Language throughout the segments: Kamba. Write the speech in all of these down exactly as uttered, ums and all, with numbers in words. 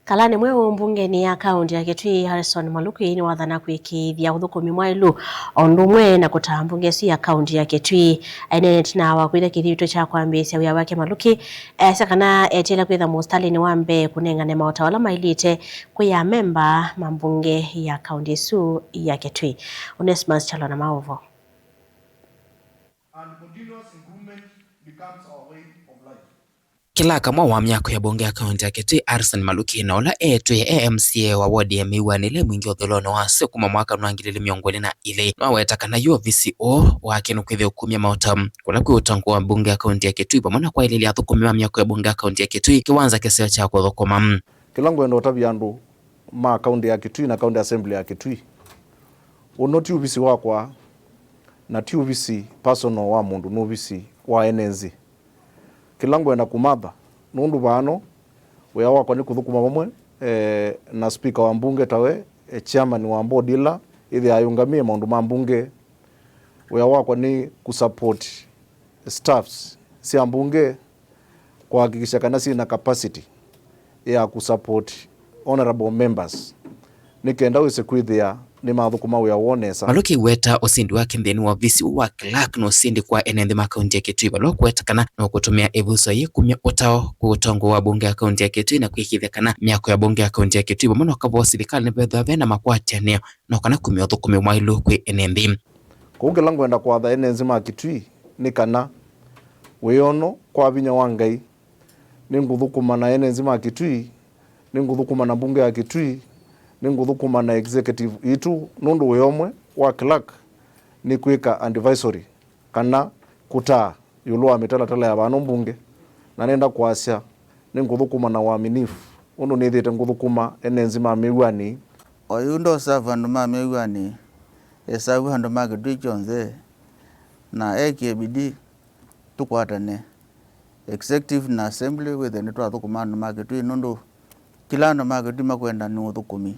Kalani mweũ mbungenĩ ya kaũntĩ ya Kitui, Harrison Maluki, nĩwathana kwĩkĩĩthya ũthũkũmi mwaĩlu o ũndũ ũmwe na kũtaa mbunge ĩsu ya kaũntĩ ya Kitui. Aineena ĩtina wa kwĩtha kĩthitũ kya kwambĩĩsya wĩa wake, Maluki easya kana eteele kwĩtha mũsitalĩnĩ wa mbee kũnengane maota ala maĩlĩte kwĩ amemba ma mbunge ya kaũntĩ ĩsu ya Kitui. Onesmus Kyalo na maũvoo. And continuous improvement becomes our way of life. Kĩlaka mweũ wa myako ya mbunge ya kaũntĩ ya Kitui, Harrison Maluki, na ũla eetwĩe e M C A wa wodi ya Mĩw'anĩ ĩla ĩ Mwingĩ ũthũĩlonĩ wa Seo kuma mwaka wa ngili ilĩ mĩongo ĩlĩ na ilĩ, nĩwaweta kana yu ovisi ũũ wake nĩ kwĩthĩa ũkumya maũta kũla kwĩ ũtongo wa mbunge ya kaũntĩ ya Kitui, vamwe na kwaĩlĩlya athũkũmi ma myako ya mbunge ya kaũntĩ ya Kitui kĩwanza kĩseo kya kũthũkũma. Kĩla ngwenda ũtavya andũ ma kaũntĩ ya Kitui na County Assembly ya Kitui, ũno ti ovisi wakwa, na ti ovisi personal wa mũndũ, nĩ ovisi wa ene nthĩ. Kĩla ngwenda kũmatha, nũndũ vano wĩa wakwa nĩ kũthũkũma vamwe, eh, na speaker wa mbunge tawe, eh, chairman wa board ĩla ĩthĩaa yũngamĩe maũndũ ma mbunge. Wĩa wakwa nĩ kũsupport staffs sya mbunge, kũhakikisha kana syĩ na capacity ya kũsupport honorable members, nĩ kenda wĩse kwĩthĩa nĩmathũkũma wĩa woo nesa. Maluki aiweta ũsindi wake nthĩnĩ wa ovisi ũũ wa clerk nĩ ũsindi kwa ene nthĩ ma kaũntĩ ya Kitui, vala ũkũweta kana nũkũtũmĩa ĩvuso yĩĩ kumya ũtao kwĩ ũtongo wa mbunge ya kaũntĩ ya Kitui na kwĩkĩĩthya kana myako ya mbunge ya kaũntĩ ya Kitui vamwe na ũkavaa silikalĩ nĩvethĩwa ve na makwatĩanĩo na kana kumya ũthũkũmi mwaĩlu kwĩ ene nthĩ. Kwoou kĩla ngwenda kwatha ene nthĩ ma Kitui nĩ kana wĩono kwa vinya wa Ngai, nĩngũthũkũma na ene nthĩ ma Kitui, nĩngũthũkũma na mbunge ya Kitui, nĩngũthũkũma na executive itũ, nũndũ wĩa ũmwe wa clerk nĩ kwĩka advisory kana kũtaa ĩũlũ wa mĩtalatala ya vano mbunge, na nenda kwasya nĩngũthũkũma na ũaminifu ũndũ nĩthĩĩte ngũthũkũma ene nthĩ ma Mĩw'anĩ. Oyu ndosavu andũ ma Mĩw'anĩ, esavu andũ ma Kitui kyonthe, na ekĩe bidii tũkwatane executive na assembly wĩthĩe nĩtwathũkũma andũ ma Kitui, nũndũ kĩla andũ ma Kitui makwenda nĩ ũthũkũmi.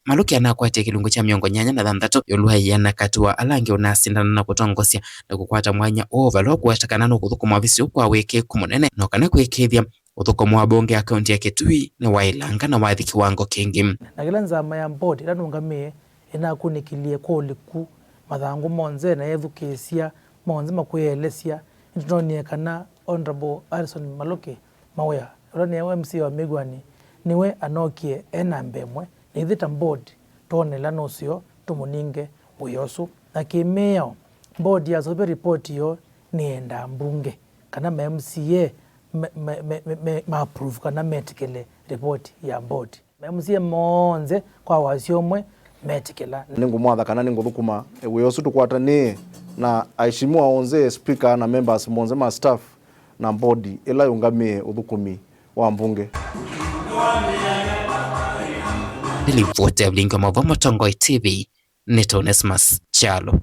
Maluki anakwatie kĩlungu kya mĩongo nyanya na thanthatũ ĩũlũ wa ĩana katĩ wa ala angĩ ũnasindana na kũtongosya na kũkwata mwanya ũũ vala ũkũweta kana nũkũthũkũma ovisi ũũ kwa wĩkĩĩku mũnene, no kana kwĩkĩĩthya ũthũkũmi wa mbunge ya kaũntĩ ya Kitui nĩwaĩlanga na wathi kĩwango kĩngĩ. Na kĩla nzama ya board ĩla nũngamĩe ĩnakunĩkĩlye kwa ũliku mathangũ monthe na yethukĩĩsya monthe makwĩelesya, nĩtũnonie kana Honourable Harrison Maluki Mawĩa, ũla nĩwe M C A wa Mĩw'anĩ, nĩwe anokie e namba ĩmwe, na ithyĩ ta board twoona ĩla nũseo tũmũninge wĩa ũsu. Na kĩ-mĩao, board yaseũvya ripoti yoo nĩyendaa mbunge kana ma M C A me, me, me, me, me, ma approve kana metĩkĩle ripoti ya board. Ma M C A monthe kwa wasya ũmwe metĩkĩla. Nĩngũmwatha kana nĩngũthũkũma wĩa ũsu tũkwatanĩe na aheshimiwa onthe, speaker na members monthe ma staff na board ĩla yũngamĩe ũthũkũmi wa mbunge. Nĩ livoti ya Vilingi wa Maũvoo Mũtongoi T V, nĩ Onesmus Kyalo.